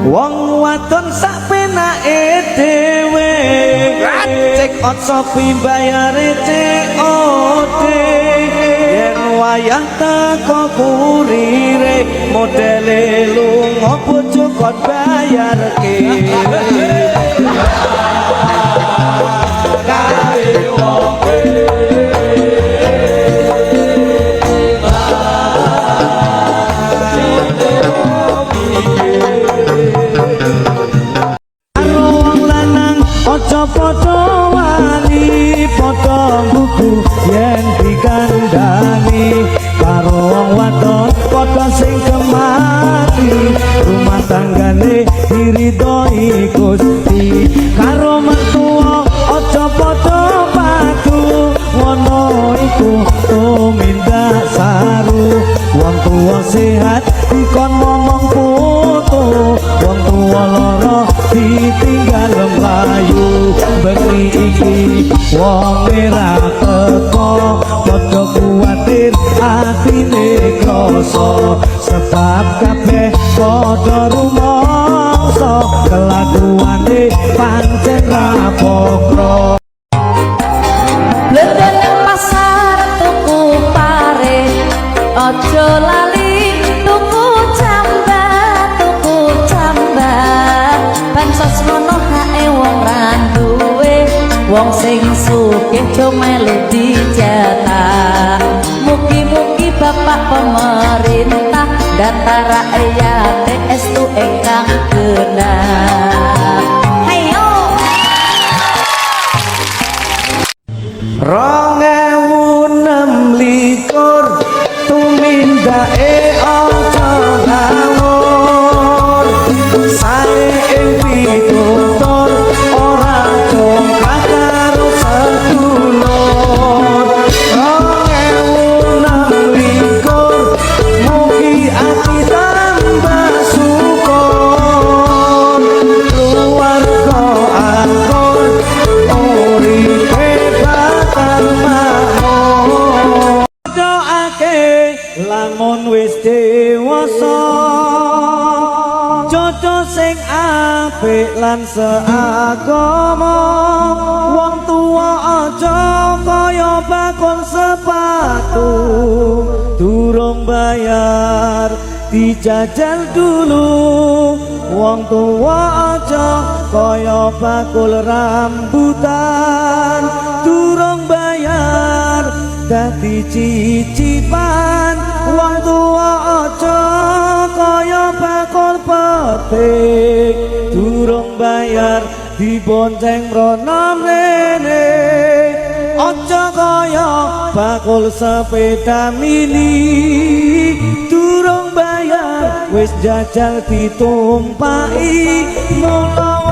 Wong wadon sak penake dhewe, cek out Shopee bayare COD. Yen wayah teko kurire, modele lunga bojo kon bayarke. Kae wong. Karo wong lanang aja padha wani, padha nggugu yen dikandani. Karo wong wadon padha sing kemati, rumah tanggane diridhoi Gusti. Karo mertua aja padha padu, ngono iku tumindak saru. Wong tuwa sehat dikon momong putu, wong tuwa lara ditinggal mlayu. Bengi iki wong ora teko, padha kuwatir atine krasa, sebab kabeh padha rumangsa kelakuane pancen ra pokro. Blonjo nang pasar tuku pare, aja lali tuku cambah, tuku cambah. Bansos ngono hae wong ra duwe, wong sing sugih jo melu dijatah. Mugi-mugi Bapak pemerintah data rakyat estu ingkang genah. Hayo. 2026 tumindake aja ngawur, sae ing pitutur ora congkak karo sedulur. 2026 mugi ati tambah syukur, keluarga akur uripe bakal makmur. Doake lamun wis dewasa, jodoh sing apik lan seagama. Wong tuwa aja kaya bakul sepatu, durung bayar dijajal dulu. Wong tuwa aja kaya bakul rambutan, durung bayar dadi cicipan. Wong tuwa aja kaya bakul pete, durung bayar dibonceng mrono mrene. Aja kaya bakul sepeda mini, durung bayar wis jajal ditumpaki. Mula